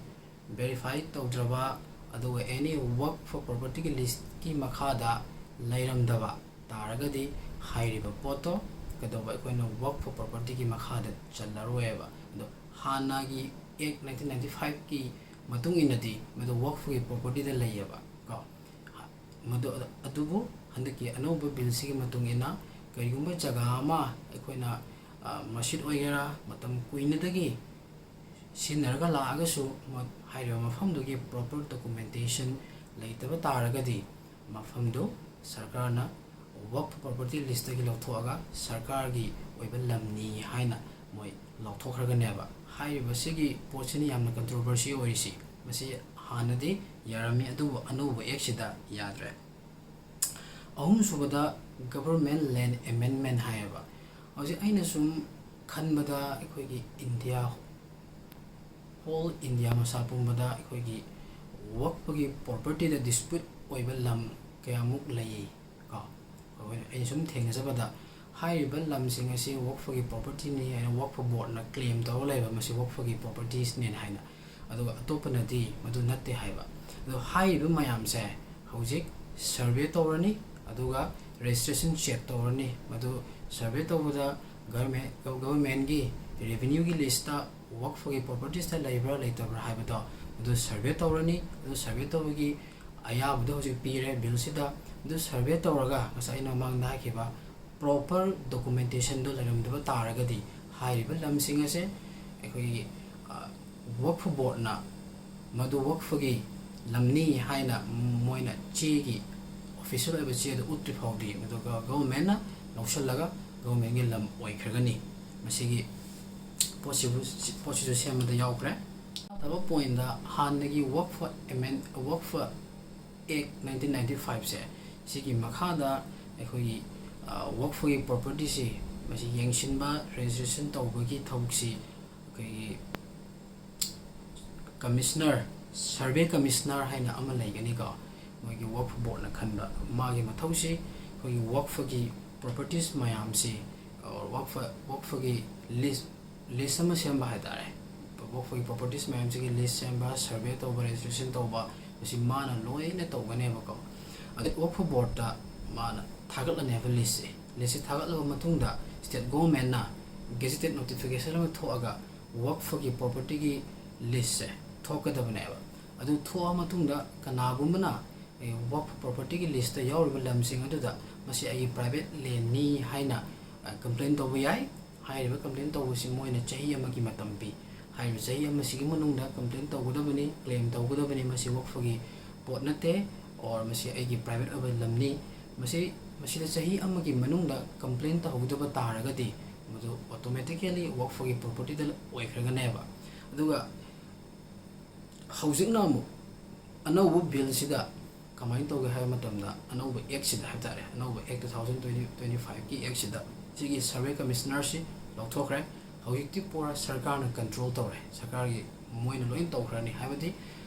ꯚꯦꯔꯤꯐꯥꯏ ꯇꯧꯗ꯭ꯔꯕ, ꯑꯗꯨꯒ ꯑꯦꯅꯤ ꯋꯛꯐ ꯄ꯭ꯔꯣꯄꯔꯇꯤꯒꯤ ꯂꯤꯁꯀꯤ ꯃꯈꯥꯗ ꯂꯩꯔꯝꯗꯕ ꯇꯥꯔꯒꯗꯤ, ꯍꯥꯏꯔꯤꯕ ꯄꯣꯠꯇꯣ ꯀꯩꯗꯧꯕ, ꯑꯩꯈꯣꯏꯅ ꯋꯛꯐ ꯄ꯭ꯔꯣꯄꯔꯇꯤꯒꯤ ꯃꯈꯥꯗ ꯆꯜꯂꯔꯣꯏꯕ꯫ ꯑꯗꯣ ꯍꯥꯟꯅꯒꯤ ꯑꯦꯛ ꯅꯥꯏꯟꯇꯤꯟ ꯅꯥꯏꯟꯇꯤ ꯐꯥꯏꯚꯀꯤ ꯃꯇꯨꯡ ꯏꯟꯅꯗꯤ ꯃꯗꯨ ꯋꯛꯐꯒꯤ ꯄ꯭ꯔꯣꯄꯔꯇꯤꯗ ꯂꯩꯌꯦꯕ ꯀꯣ꯫ ꯃꯗꯨ, ꯑꯗꯨꯕꯨ ꯍꯟꯗꯛꯀꯤ ꯑꯅꯧꯕ ꯕꯤꯜꯁꯤꯒꯤ ꯃꯇꯨꯡ ꯏꯟꯅ, ꯀꯔꯤꯒꯨꯝꯕ ꯖꯒꯥ ꯑꯃ ꯑꯩꯈꯣꯏꯅ, ꯑ, ꯃꯁꯖꯤꯠ ꯑꯣꯏꯒꯦꯔꯥ, ꯃꯇꯝ ꯀꯨꯏꯅꯗꯒꯤ ꯁꯤꯖꯤꯟꯅꯔꯒ ꯂꯥꯛꯑꯒꯁꯨ, ꯃ-, ꯍꯥꯏꯔꯤꯕ ꯃꯐꯝꯗꯨꯒꯤ ꯄ꯭ꯔꯣꯄꯔ ꯗꯣꯀꯨꯃꯦꯟꯇꯦꯁꯟ ꯂꯩꯇꯕ ꯇꯥꯔꯒꯗꯤ, ꯃꯐꯝꯗꯨ ꯁꯔꯀꯥꯔꯅ ꯋꯛꯐ ꯄ꯭ꯔꯣꯄꯔꯇꯤ ꯂꯤꯁꯇꯒꯤ ꯂꯧꯊꯣꯛꯑꯒ ꯁꯔꯀꯥꯔꯒꯤ ꯑꯣꯏꯕ ꯂꯝꯅꯤ ꯍꯥꯏꯅ ꯃꯣꯏ ꯂꯧꯊꯣꯛꯈ꯭ꯔꯒꯅꯦꯕ꯫ ꯍꯥꯏꯔꯤꯕꯁꯤꯒꯤ ꯄꯣꯠꯁꯤꯅ ꯌꯥꯝꯅ ꯀꯟꯇ꯭ꯔꯣꯚꯔꯁꯤ ꯑꯣꯏꯔꯤꯁꯤ꯫ ꯃꯁꯤ ꯍꯥꯟꯅꯗꯤ ꯌꯥꯔꯝꯃꯤ, ꯑꯗꯨꯕꯨ ꯑꯅꯧꯕ ꯑꯦꯛꯁꯤꯗ ꯌꯥꯗ꯭ꯔꯦ꯫ ꯑꯍꯨꯝꯁꯨꯕꯗ, ꯒꯚꯔꯟꯃꯦꯟ ꯂꯦꯟ ꯑꯦꯃꯦꯟꯃꯦꯟ ꯍꯥꯏꯌꯦꯕ꯫ ꯍꯧꯖꯤꯛ ꯑꯩꯅ ꯁꯨꯝ ꯈꯟꯕꯗ, ꯑꯩꯈꯣꯏꯒꯤ ꯏꯟꯗꯤꯌꯥ, ꯍꯣꯜ ꯏꯟꯗꯤꯌꯥ ꯃꯁꯥ ꯄꯨꯝꯕꯗ ꯑꯩꯈꯣꯏꯒꯤ ꯋꯛꯐꯒꯤ ꯄ꯭ꯔꯣꯄꯔꯇꯤꯗ ꯗꯤꯁꯄ꯭ꯌꯨꯠ ꯑꯣꯏꯕ ꯂꯝ ꯀꯌꯥꯃꯨꯛ ꯂꯩ ꯀꯣ꯫ ꯑꯩꯈꯣꯏꯅ, ꯑꯩꯅ ꯁꯨꯝ ꯊꯦꯡꯅꯖꯕꯗ, ꯍꯥꯏꯔꯤꯕ ꯂꯝꯁꯤꯡ ꯑꯁꯤ ꯋꯛꯐꯒꯤ ꯄ꯭ꯔꯣꯄꯔꯇꯤꯅꯤ ꯍꯥꯏꯅ ꯋꯛꯐ ꯕꯣꯔꯗꯅ ꯀ꯭ꯂꯦꯝ ꯇꯧꯔ ꯂꯩꯕ, ꯃꯁꯤ ꯋꯛꯐꯒꯤ ꯄ꯭ꯔꯣꯄꯔꯇꯤꯁꯅꯦꯅ ꯍꯥꯏꯅ꯫ ꯑꯗꯨꯒ ꯑꯇꯣꯞꯄꯅꯗꯤ ꯃꯗꯨ ꯅꯠꯇꯦ ꯍꯥꯏꯕ꯫ ꯑꯗꯣ ꯍꯥꯏꯔꯤꯕ ꯃꯌꯥꯝꯁꯦ ꯍꯧꯖꯤꯛ ꯁꯔꯚꯦ ꯇꯧꯔꯅꯤ, ꯑꯗꯨꯒ ꯔꯦꯖꯤꯁꯇ꯭ꯔꯦꯁꯟ ꯆꯦꯛ ꯇꯧꯔꯅꯤ꯫ ꯃꯗꯨ ꯁꯔꯚꯦ ꯇꯧꯕꯗ ꯒꯚꯔꯟꯃꯦꯟ ꯒꯚꯔꯟꯃꯦꯟꯒꯤ ꯔꯦꯚꯤꯅ꯭ꯌꯨꯒꯤ ꯂꯤꯁꯇ ꯋꯛꯐꯒꯤ ꯄ꯭ꯔꯣꯄꯔꯇꯤꯁꯇ ꯂꯩꯕ꯭ꯔꯥ ꯂꯩꯇꯕ꯭ꯔꯥ ꯍꯥꯏꯕꯗꯣ ꯑꯗꯨ ꯁꯔꯚꯦ ꯇꯧꯔꯅꯤ꯫ ꯑꯗꯨ ꯁꯔꯚꯦ ꯇꯧꯕꯒꯤ ꯑꯌꯥꯕꯗꯣ ꯍꯧꯖꯤꯛ ꯄꯤꯔꯦ ꯕꯤꯜꯁꯤꯗ꯫ ꯑꯗꯨ ꯁꯔꯚꯦ ꯇꯧꯔꯒ ꯉꯁꯥꯏ ꯑꯩꯅ ꯃꯃꯥꯡꯗ ꯍꯥꯏꯈꯤꯕ ꯄ꯭ꯔꯣꯄꯔ ꯗꯣꯀꯨꯃꯦꯟꯇꯦꯁꯟꯗꯣ ꯂꯩꯔꯝꯗꯕ ꯇꯥꯔꯒꯗꯤ ꯍꯥꯏꯔꯤꯕ ꯂꯝꯁꯤꯡ ꯑꯁꯦ ꯑꯩꯈꯣꯏꯒꯤ ꯋꯛꯐ ꯕꯣꯔꯗꯅ ꯃꯗꯨ ꯋꯛꯐꯒꯤ ꯂꯝꯅꯤ ꯍꯥꯏꯅ ꯃꯣꯏꯅ ꯆꯦꯒꯤ ꯑꯣꯐꯤꯁꯤꯌꯦꯜ ꯑꯣꯏꯕ ꯆꯦꯗꯨ ꯎꯠꯇ꯭ꯔꯤ ꯐꯥꯎꯗꯤ ꯃꯗꯨ ꯒꯚꯔꯟꯃꯦꯟꯅ ꯂꯧꯁꯤꯜꯂꯒ ꯒꯚꯔꯟꯃꯦꯟꯒꯤ ꯂꯝ ꯑꯣꯏꯈ꯭ꯔꯒꯅꯤ꯫ ꯃꯁꯤꯒꯤ ꯄꯣꯠꯁꯤꯕꯨ ꯄꯣꯠꯁꯤꯁꯨ ꯁꯦꯝꯕꯗ ꯌꯥꯎꯈ꯭ꯔꯦ꯫ ꯊꯕꯛ ꯄꯣꯏꯟꯗ ꯍꯥꯟꯅꯒꯤ ꯋꯛꯐ ꯑꯦꯃꯦꯟ ꯋꯛꯐ ꯑꯦꯛ ꯅꯥꯏꯟꯇꯤꯟ ꯅꯥꯏꯟꯇꯤ ꯐꯥꯏꯚꯁꯦ ꯁꯤꯒꯤ ꯃꯈꯥꯗ ꯑꯩꯈꯣꯏꯒꯤ ꯋꯛꯐꯒꯤ ꯄ꯭ꯔꯣꯄꯔꯇꯤꯁꯤ ꯃꯁꯤ ꯌꯦꯡꯁꯤꯟꯕ ꯔꯦꯖꯤꯁꯇ꯭ꯔꯦꯁꯟ ꯇꯧꯕꯒꯤ ꯊꯕꯛꯁꯤ ꯑꯩꯈꯣꯏꯒꯤ ꯀꯃꯤꯁꯅꯔ ꯁꯔꯚꯦ ꯀꯃꯤꯁꯅꯔ ꯍꯥꯏꯅ ꯑꯃ ꯂꯩꯒꯅꯤꯀꯣ꯫ ꯃꯣꯏꯒꯤ ꯋꯛꯐ ꯕꯣꯔꯗꯅ ꯈꯟꯕ ꯃꯥꯒꯤ ꯃꯊꯧꯁꯤ ꯑꯩꯈꯣꯏꯒꯤ ꯋꯛꯐꯒꯤ ꯄ꯭ꯔꯣꯄꯔꯇꯤꯁ ꯃꯌꯥꯝꯁꯤ ꯋꯛꯐ ꯋꯛꯐꯒꯤ ꯂꯤꯁ ꯂꯤꯁ ꯑꯃ ꯁꯦꯝꯕ ꯍꯥꯏꯇꯥꯔꯦ꯫ ꯋꯛꯐꯒꯤ ꯄ꯭ꯔꯣꯄꯔꯇꯤꯁ ꯃꯌꯥꯝꯁꯤꯒꯤ ꯂꯤꯁ ꯁꯦꯝꯕ ꯁꯔꯚꯦ ꯇꯧꯕ ꯔꯦꯖꯤꯁꯇ꯭ꯔꯦꯁꯟ ꯇꯧꯕ ꯃꯁꯤ ꯃꯥꯅ ꯂꯣꯏꯅ ꯇꯧꯒꯅꯦꯕꯀꯣ꯫ ꯑꯗꯩ ꯋꯛꯐ ꯕꯣꯔꯗꯇ ꯃꯥꯅ ꯊꯥꯒꯠꯂꯅꯦꯕ ꯂꯤꯁꯁꯦ꯫ ꯂꯤꯁꯁꯦ ꯊꯥꯒꯠꯂꯕ ꯃꯇꯨꯡꯗ ꯁ꯭ꯇꯦꯠ ꯒꯣꯚꯔꯟꯃꯦꯟꯅ ꯒꯦꯖꯦꯇꯦꯠ ꯅꯣꯇꯤꯐꯤꯀꯦꯁꯟ ꯑꯃ ꯊꯣꯛꯑꯒ ꯋꯛꯐꯒꯤ ꯄ꯭ꯔꯣꯄꯔꯇꯤꯒꯤ ꯂꯤꯁꯁꯦ ꯊꯣꯛꯀꯗꯕꯅꯦꯕ꯫ ꯑꯗꯨ ꯊꯣꯛꯑ ꯃꯇꯨꯡꯗ ꯀꯅꯥꯒꯨꯝꯕꯅ ꯋꯛꯐ ꯄ꯭ꯔꯣꯄꯔꯇꯤꯒꯤ ꯂꯤꯁꯇ ꯌꯥꯎꯔꯤꯕ ꯂꯝꯁꯤꯡ ꯑꯗꯨꯗ ꯃꯁꯤ ꯑꯩꯒꯤ ꯄ꯭ꯔꯥꯏꯚꯦꯠ ꯂꯦꯟꯅꯤ ꯍꯥꯏꯅ ꯀꯝꯄ꯭ꯂꯦꯟ ꯇꯧꯕ ꯌꯥꯏ꯫ ꯍꯥꯏꯔꯤꯕ ꯀꯝꯄ꯭ꯂꯦꯟ ꯇꯧꯕꯁꯤ ꯃꯣꯏꯅ ꯆꯍꯤ ꯑꯃꯒꯤ ꯃꯇꯝ ꯄꯤ꯫ ꯍꯥꯏꯔꯤꯕ ꯆꯍꯤ ꯑꯃꯁꯤꯒꯤ ꯃꯅꯨꯡꯗ ꯀꯝꯄ꯭ꯂꯦꯟ ꯇꯧꯒꯗꯕꯅꯤ, ꯀ꯭ꯂꯦꯝ ꯇꯧꯒꯗꯕꯅꯤ꯫ ꯃꯁꯤ ꯋꯛꯐꯒꯤ ꯄꯣꯠ ꯅꯠꯇꯦ, ꯑꯣꯔ ꯃꯁꯤ ꯑꯩꯒꯤ ꯄ꯭ꯔꯥꯏꯚꯦꯠ ꯑꯣꯏꯕ ꯂꯝꯅꯤ꯫ ꯃꯁꯤ ꯃꯁꯤꯗ ꯆꯍꯤ ꯑꯃꯒꯤ ꯃꯅꯨꯡꯗ ꯀꯝꯄ꯭ꯂꯦꯟ ꯇꯧꯍꯧꯗꯕ ꯇꯥꯔꯒꯗꯤ ꯃꯗꯨ ꯑꯣꯇꯣꯃꯦꯇꯤꯀꯦꯂꯤ ꯋꯛꯐꯒꯤ ꯄ꯭ꯔꯣꯄꯔꯇꯤꯗ ꯑꯣꯏꯈ꯭ꯔꯒꯅꯦꯕ꯫ ꯑꯗꯨꯒ ꯍꯧꯖꯤꯛꯅ ꯑꯃꯨꯛ ꯑꯅꯧꯕ ꯕꯤꯜꯁꯤꯗ ꯀꯃꯥꯏꯅ ꯇꯧꯒꯦ ꯍꯥꯏꯕ ꯃꯇꯝꯗ ꯑꯅꯧꯕ ꯑꯦꯛꯁꯤꯗ ꯍꯥꯏꯕ ꯇꯥꯔꯦ, ꯑꯅꯧꯕ ꯑꯦꯛ ꯇꯨ ꯊꯥꯎꯖꯟ ꯇ꯭ꯋꯦꯟꯇꯤ ꯇ꯭ꯋꯦꯟꯇꯤ ꯐꯥꯏꯚꯀꯤ ꯑꯦꯛꯁꯤꯗ ꯁꯤꯒꯤ ꯁꯔꯚꯦ ꯀꯃꯤꯁꯅꯔꯁꯤ ꯂꯧꯊꯣꯛꯈ꯭ꯔꯦ꯫ ꯍꯧꯖꯤꯛꯇꯤ ꯄꯨꯔꯥ ꯁꯔꯀꯥꯔꯅ ꯀꯟꯇ꯭ꯔꯣꯜ ꯇꯧꯔꯦ꯫ ꯁꯔꯀꯥꯔꯒꯤ ꯃꯣꯏꯅ ꯂꯣꯏꯅ ꯇꯧꯈ꯭ꯔꯅꯤ꯫ ꯍꯥꯏꯕꯗꯤ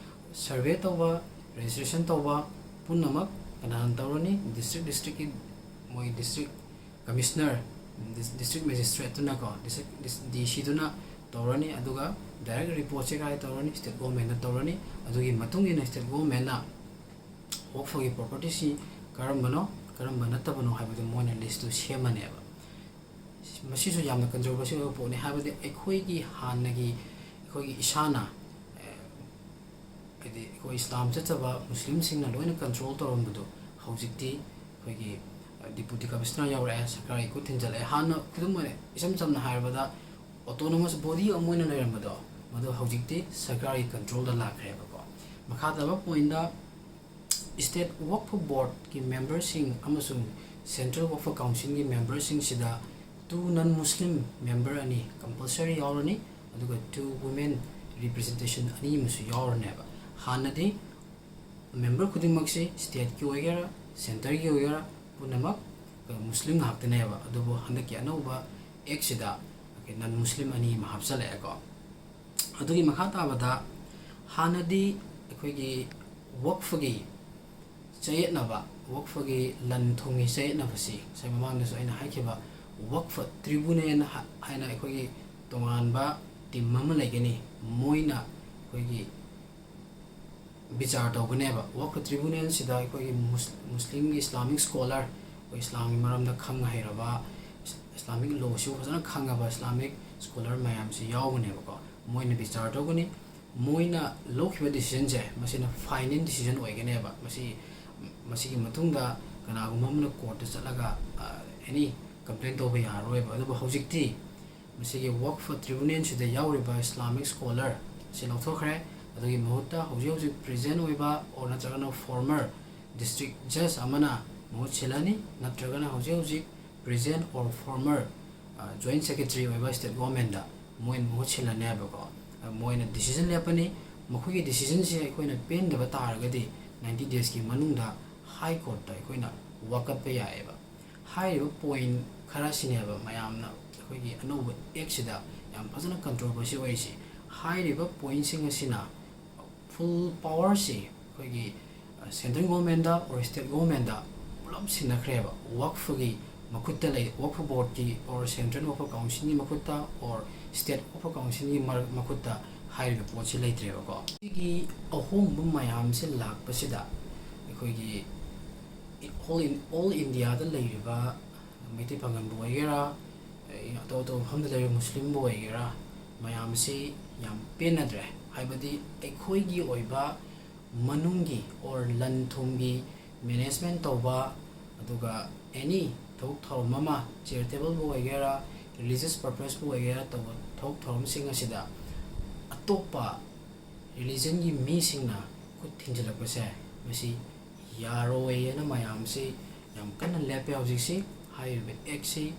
ꯁꯔꯚꯦ ꯇꯧꯕ, ꯔꯦꯖꯤꯁꯇ꯭ꯔꯦꯁꯟ ꯇꯧꯕ ꯄꯨꯝꯅꯃꯛ ꯀꯅꯥꯅ ꯇꯧꯔꯅꯤ? ꯗꯤꯁꯇ꯭ꯔꯤꯛ ꯗꯤꯁꯇ꯭ꯔꯤꯛꯀꯤ ꯃꯣꯏ ꯗꯤꯁꯇ꯭ꯔꯤꯛ ꯀꯃꯤꯁꯅꯔ, ꯗꯤꯁ-, ꯗꯤꯁꯇ꯭ꯔꯤꯛ ꯃꯦꯖꯤꯁꯇ꯭ꯔꯦꯠꯇꯨꯅꯀꯣ, ꯗꯤꯁꯇ꯭ꯔꯤꯛ ꯗꯤꯁ-, ꯗꯤ ꯁꯤꯗꯨꯅ ꯇꯧꯔꯅꯤ꯫ ꯑꯗꯨꯒ ꯗꯥꯏꯔꯦꯛ ꯔꯤꯄꯣꯔꯠꯁꯦ ꯀꯥꯏ ꯇꯧꯔꯅꯤ? ꯁ꯭ꯇꯦꯠ ꯒꯣꯚꯔꯟꯃꯦꯟꯠꯅ ꯇꯧꯔꯅꯤ꯫ ꯑꯗꯨꯒꯤ ꯃꯇꯨꯡ ꯏꯟꯅ ꯁ꯭ꯇꯦꯠ ꯒꯣꯚꯔꯟꯃꯦꯟꯠꯅ ꯋꯛꯐꯒꯤ ꯄ꯭ꯔꯣꯄꯔꯇꯤꯁꯤ ꯀꯔꯝꯕꯅꯣ, ꯀꯔꯝꯕ ꯅꯠꯇꯕꯅꯣ ꯍꯥꯏꯕꯗꯨ ꯃꯣꯏꯅ ꯂꯤꯁꯇꯨ ꯁꯦꯝꯃꯅꯦꯕ꯫ ꯃꯁꯤꯁꯨ ꯌꯥꯝꯅ controversial ꯑꯣꯏꯕ ꯄꯣꯠꯅꯤ꯫ ꯍꯥꯏꯕꯗꯤ ꯑꯩꯈꯣꯏꯒꯤ ꯍꯥꯟꯅꯒꯤ ꯑꯩꯈꯣꯏꯒꯤ ꯏꯁꯥꯅ, ꯑꯦ, ꯍꯥꯏꯗꯤ ꯑꯩꯈꯣꯏ ꯏꯁꯂꯥꯝ ꯆꯠꯆꯕ ꯃꯨꯁꯂꯤꯝꯁꯤꯡꯅ ꯂꯣꯏꯅ control ꯇꯧꯔꯝꯕꯗꯣ ꯍꯧꯖꯤꯛꯇꯤ ꯑꯩꯈꯣꯏꯒꯤ, ꯑ, deputy commissioner ꯌꯥꯎꯔꯛꯑꯦ, ꯁꯔꯀꯥꯔꯒꯤ ꯈꯨꯠ ꯊꯤꯟꯖꯜꯂꯛꯑꯦ꯫ ꯍꯥꯟꯅ ꯈꯨꯗꯝ ꯑꯣꯏꯅ ꯏꯁꯝ ꯁꯝꯅ ꯍꯥꯏꯔꯕꯗ autonomous body ꯑꯃ ꯑꯣꯏꯅ ꯂꯩꯔꯝꯕꯗꯣ, ꯃꯗꯨ ꯍꯧꯖꯤꯛꯇꯤ ꯁꯔꯀꯥꯔꯒꯤ controlꯗ ꯂꯥꯛꯈ꯭ꯔꯦꯕꯀꯣ꯫ ꯃꯈꯥ ꯇꯥꯕ pointꯗ state ꯋꯛꯐ boardꯀꯤ memberꯁꯤꯡ ꯑꯃꯁꯨꯡ central ꯋꯛꯐ councilꯒꯤ memberꯁꯤꯡꯁꯤꯗ two non Muslim member ꯑꯅꯤ compulsory ꯌꯥꯎꯔꯅꯤ, ꯑꯗꯨꯒ two women representation ꯑꯅꯤ ꯑꯃꯁꯨ ꯌꯥꯎꯔꯅꯦꯕ꯫ ꯍꯥꯟꯅꯗꯤ member ꯈꯨꯗꯤꯡꯃꯛꯁꯤ stateꯀꯤ ꯑꯣꯏꯒꯦꯔꯥ centreꯒꯤ ꯑꯣꯏꯒꯦꯔꯥ ꯄꯨꯝꯅꯃꯛ ꯃꯨꯁꯂꯤꯝ ꯉꯥꯛꯇꯅꯦꯕ꯫ ꯑꯗꯨꯕꯨ ꯍꯟꯗꯛꯀꯤ ꯑꯅꯧꯕ actꯁꯤꯗ non Muslim ꯑꯅꯤ ꯑꯃ ꯍꯥꯞꯆꯜꯂꯛꯑꯦꯀꯣ꯫ ꯑꯗꯨꯒꯤ ꯃꯈꯥ ꯇꯥꯕꯗ ꯍꯥꯟꯅꯗꯤ ꯑꯩꯈꯣꯏꯒꯤ ꯋꯛꯐꯒꯤ ꯆꯌꯦꯠꯅꯕ, ꯋꯛꯐꯒꯤ ꯂꯟ ꯊꯨꯝꯒꯤ ꯆꯌꯦꯠꯅꯕꯁꯤ ꯉꯁꯥꯏ ꯃꯃꯥꯡꯗꯁꯨ ꯑꯩꯅ ꯍꯥꯏꯈꯤꯕ ꯋꯛꯐ tribunal ꯍꯥꯏꯅ ꯑꯩꯈꯣꯏꯒꯤ ꯇꯣꯉꯥꯟꯕ team ꯑꯃ ꯂꯩꯒꯅꯤ꯫ ꯃꯣꯏꯅ ꯑꯩꯈꯣꯏꯒꯤ ꯕꯤꯆꯥꯔ ꯇꯧꯒꯅꯦꯕ꯫ ꯋꯛꯐ tribunalꯁꯤꯗ ꯑꯩꯈꯣꯏꯒꯤ ꯃꯨꯁ-, ꯃꯨꯁꯂꯤꯝꯒꯤ Islamic scholar, ꯑꯩꯈꯣꯏ ꯏꯁꯂꯥꯝꯒꯤ ꯃꯔꯝꯗ ꯈꯪ ꯍꯩꯔꯕ, Islamic lawꯁꯤꯕꯨ ꯐꯖꯅ ꯈꯪꯉꯕ Islamic scholar ꯃꯌꯥꯝꯁꯤ ꯌꯥꯎꯒꯅꯦꯕꯀꯣ꯫ ꯃꯣꯏꯅ ꯕꯤꯆꯥꯔ ꯇꯧꯒꯅꯤ꯫ ꯃꯣꯏꯅ ꯂꯧꯈꯤꯕ decisionꯁꯦ ꯃꯁꯤꯅ final decision ꯑꯣꯏꯒꯅꯦꯕ꯫ ꯃꯁꯤ, ꯃꯁꯤꯒꯤ ꯃꯇꯨꯡꯗ ꯀꯅꯥꯒꯨꯝꯕ ꯑꯃꯅ courtꯇ ꯆꯠꯂꯒ, ꯑ, any complain ꯇꯧꯕ ꯌꯥꯔꯔꯣꯏꯕ꯫ ꯑꯗꯨꯕꯨ ꯍꯧꯖꯤꯛꯇꯤ ꯃꯁꯤꯒꯤ ꯋꯛꯐ tribunalꯁꯤꯗ ꯌꯥꯎꯔꯤꯕ Islamic scholar ꯑꯁꯤ ꯂꯧꯊꯣꯛꯈ꯭ꯔꯦ꯫ ꯑꯗꯨꯒꯤ ꯃꯍꯨꯠꯇ ꯍꯧꯖꯤꯛ ꯍꯧꯖꯤꯛ present ꯑꯣꯏꯕ or ꯅꯠꯇ꯭ꯔꯒꯅ former district judge ꯑꯃꯅ ꯃꯍꯨꯠ ꯁꯤꯜꯂꯅꯤ, ꯅꯠꯇ꯭ꯔꯒꯅ ꯍꯧꯖꯤꯛ ꯍꯧꯖꯤꯛ present or former, ꯑ, joint secretary ꯑꯣꯏꯕ state governmentꯗ ꯃꯣꯏꯅ ꯃꯍꯨꯠ ꯁꯤꯜꯂꯅꯦꯕꯀꯣ꯫ ꯑ, ꯃꯣꯏꯅ decision ꯂꯦꯞꯄꯅꯤ꯫ ꯃꯈꯣꯏꯒꯤ decisionꯁꯦ ꯑꯩꯈꯣꯏꯅ ꯄꯦꯟꯗꯕ ꯇꯥꯔꯒꯗꯤ ninety daysꯀꯤ ꯃꯅꯨꯡꯗ High Courtꯇ ꯑꯩꯈꯣꯏꯅ ꯋꯥꯀꯠꯄ ꯌꯥꯏꯑꯕ꯫ ꯍꯥꯏꯔꯤꯕ point ꯈꯔꯁꯤꯅꯦꯕ ꯃꯌꯥꯝꯅ ꯑꯩꯈꯣꯏꯒꯤ ꯑꯅꯧꯕ actꯁꯤꯗ ꯌꯥꯝ ꯐꯖꯅ controversy ꯑꯣꯏꯔꯤꯁꯤ꯫ ꯍꯥꯏꯔꯤꯕ pointꯁꯤꯡ ꯑꯁꯤꯅ full powerꯁꯤ ꯑꯩꯈꯣꯏꯒꯤ, ꯑ, central governmentꯗ or state governmentꯗ ꯄꯨꯂꯞ ꯁꯤꯟꯅꯈ꯭ꯔꯦꯕ꯫ ꯋꯛꯐꯒꯤ ꯃꯈꯨꯠꯇ ꯂꯩ, ꯋꯛꯐ boardꯀꯤ or central ꯋꯛꯐ councilꯒꯤ ꯃꯈꯨꯠꯇ or state ꯋꯛꯐ councilꯒꯤ ꯃꯔ-, ꯃꯈꯨꯠꯇ ꯍꯥꯏꯔꯤꯕ ꯄꯣꯠꯁꯤ ꯂꯩꯇ꯭ꯔꯦꯕꯀꯣ꯫ ꯁꯤꯒꯤ ꯑꯍꯣꯡꯕ ꯃꯌꯥꯝꯁꯤ ꯂꯥꯛꯄꯁꯤꯗ ꯑꯩꯈꯣꯏꯒꯤ all in-, all Indiaꯗ ꯂꯩꯔꯤꯕ ꯃꯩꯇꯩ ꯄꯥꯉꯟꯕꯨ ꯑꯣꯏꯒꯦꯔꯥ, ꯑꯇꯣꯞ ꯑꯇꯣꯞꯄ ꯃꯐꯝꯗ ꯂꯩꯔꯤꯕ ꯃꯨꯁꯂꯤꯝꯕꯨ ꯑꯣꯏꯒꯦꯔꯥ, ꯃꯌꯥꯝꯁꯤ ꯌꯥꯝ ꯄꯦꯟꯅꯗ꯭ꯔꯦ꯫ ꯍꯥꯏꯕꯗꯤ ꯑꯩꯈꯣꯏꯒꯤ ꯑꯣꯏꯕ ꯃꯅꯨꯡꯒꯤ or ꯂꯟ ꯊꯨꯝꯒꯤ management ꯇꯧꯕ, ꯑꯗꯨꯒ any ꯊꯕꯛ ꯊꯧꯔꯝ ꯑꯃ, charitable ꯕꯨ ꯑꯣꯏꯒꯦꯔꯥ, religious purpose ꯄꯨ ꯑꯣꯏꯒꯦꯔꯥ, ꯇꯧꯕ ꯊꯕꯛ ꯊꯧꯔꯝꯁꯤꯡ ꯑꯁꯤꯗ ꯑꯇꯣꯞꯄ religion ꯒꯤ ꯃꯤꯁꯤꯡꯅ ꯈꯨꯠ ꯊꯤꯟꯖꯤꯜꯂꯛꯄꯁꯦ, ꯃꯁꯤ ꯌꯥꯔꯣꯏꯅ ꯃꯌꯥꯝꯁꯤ ꯌꯥꯝ ꯀꯟꯅ ꯂꯦꯞꯄꯦ꯫ ꯍꯧꯖꯤꯛꯁꯤ ꯍꯥꯏꯔꯤꯕ act ꯁꯤ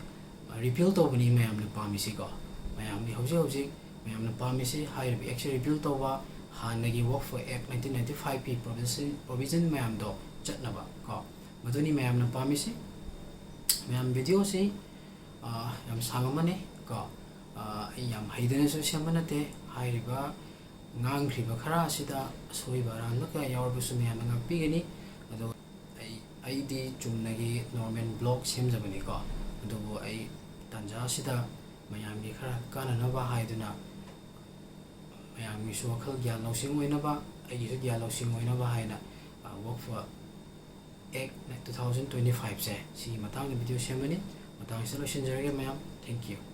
repeal ꯇꯧꯕꯅꯤ ꯃꯌꯥꯝꯅ ꯄꯥꯝꯃꯤꯁꯤꯀꯣ꯫ ꯃꯌꯥꯝꯒꯤ ꯍꯧꯖꯤꯛ ꯍꯧꯖꯤꯛ ꯃꯌꯥꯝꯅ ꯄꯥꯝꯃꯤꯁꯤ ꯍꯥꯏꯔꯤꯕ act ꯁꯤ repeal ꯇꯧꯕ, ꯍꯥꯟꯅꯒꯤ Waqf Act nineteen ninety five ꯀꯤ provision, provision ꯃꯌꯥꯝꯗꯣ ꯆꯠꯅꯕ ꯀꯣ, ꯃꯗꯨꯅꯤ ꯃꯌꯥꯝꯅ ꯄꯥꯝꯃꯤꯁꯤ꯫ ꯃꯌꯥꯝ video ꯁꯤ, ꯑꯥ, ꯌꯥꯝ ꯁꯥꯡꯉꯝꯃꯅꯤ ꯀꯣ꯫ ꯑꯥ, ꯑꯩ ꯌꯥꯝ ꯍꯩꯗꯅꯁꯨ ꯁꯦꯝꯕ ꯅꯠꯇꯦ꯫ ꯍꯥꯏꯔꯤꯕ ꯉꯥꯡꯈ꯭ꯔꯤꯕ ꯈꯔ ꯑꯁꯤꯗ ꯑꯁꯣꯏꯕ ꯑꯔꯥꯟꯕ ꯀꯌꯥ ꯌꯥꯎꯔꯕꯁꯨ ꯃꯌꯥꯝꯅ ꯉꯥꯛꯄꯤꯒꯅꯤ꯫ ꯑꯗꯣ ꯑꯩ, ꯑꯩꯗꯤ ꯆꯨꯝꯅꯒꯤ normal vlog ꯁꯦꯝꯖꯕꯅꯤꯀꯣ꯫ ꯑꯗꯨꯕꯨ ꯑꯩ ꯇꯥꯟꯖꯥ ꯑꯁꯤꯗ ꯃꯌꯥꯝꯒꯤ ꯈꯔ ꯀꯥꯟꯅꯅꯕ ꯍꯥꯏꯗꯨꯅ, ꯃꯌꯥꯝꯒꯤꯁꯨ ꯋꯥꯈꯜ ꯒ꯭ꯌꯥꯟ ꯂꯧꯁꯤꯡ ꯑꯣꯏꯅꯕ, ꯑꯩꯒꯤꯁꯨ ꯒ꯭ꯌꯥꯟ ꯂꯧꯁꯤꯡ ꯑꯣꯏꯅꯕ ꯍꯥꯏꯅ, ꯑ, Waqf Act two thousand twenty five ꯁꯦ, ꯁꯤꯒꯤ ꯃꯇꯥꯡꯗ video ꯁꯦꯝꯕꯅꯤ꯫ ꯃꯇꯥꯡꯁꯤꯗ ꯂꯣꯏꯁꯤꯟꯖꯔꯒꯦ ꯃꯌꯥꯝ꯫ Thank you꯫